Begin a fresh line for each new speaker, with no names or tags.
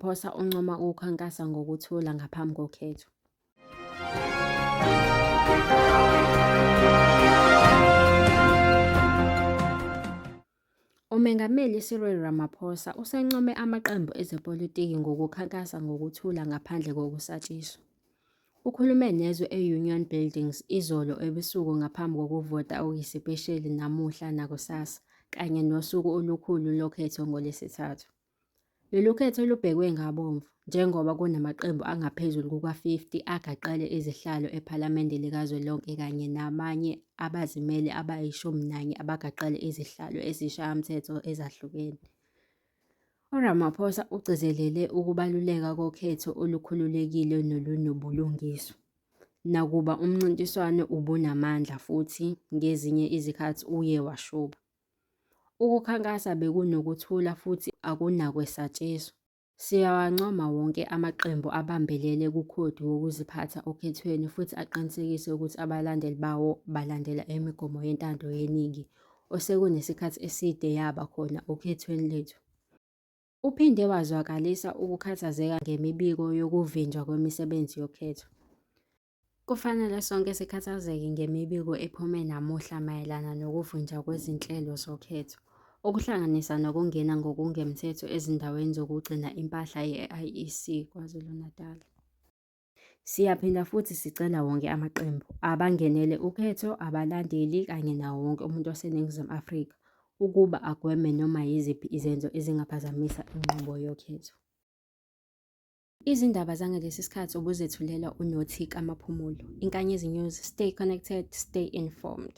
URamaphosa uncoma ukukhankasa ngokuthula ngaphambi kokhetho. UMengameli Cyril Ramaphosa usencome amaqembu ezepolitiki ngokukhankasa ngokuthula ngaphandle kokusatshiswa. Ukhulume nezwe e-Union Buildings izolo ebusuku ngaphambi kokuvota okuyisipesheli namuhla nakusasa kanye nosuku olukhulu lokhetho ngoLwesithathu. Lolu khetho lubhekwe ngabomvu njengoba kunamaqembu angaphezulu kuka-50 agaqele izihlalo ePhalamende likazwelonke kanye nabanye abazimele abayi-11 abagaqele izihlalo eziShayamthetho ezahlukene. URamaphosa ugcizelele ukubaluleka kokhetho olukhululekile nolunobulungiswa, nakuba umncintiswano ubunamandla futhi ngezinye izikhathi uye washuba. Ukukhankasa bekunokuthula futhi akunakwesatshwa. Siyawancoma wonke amaqembu abambelele kukhodi wokuziphatha okhethweni futhi aqinisekise ukuthi abalandeli bawo balandela imigomo yentando yeningi osekunesikhathi eside yaba khona okhethweni lwethu. Uphinde wazwakalisa ukukhathazeka ngemibiko yokuvinjwa kwemisebenzi yokhetho. Kufanele sonke sikhathazeke ngemibiko ephume namuhla mayelana nokuvinjwa kwezinhlelo zokhetho, okuhlanganisa nokungena ngokungemthetho ezindaweni zokugcina impahla ye-IEC KwaZulu-Natal. Siyaphinda futhi sicela wonke amaqembu, abangenele ukhetho, abalandeli kanye nawo wonke umuntu waseNingizimu Afrika ukuba agweme noma yiziphi izenzo ezingaphazamisa inqubo yokhetho. Izindaba zangalesi sikhathi ubuzethulelwa uNothi kaMaphumulo. Inkanyezi News, stay connected, stay informed.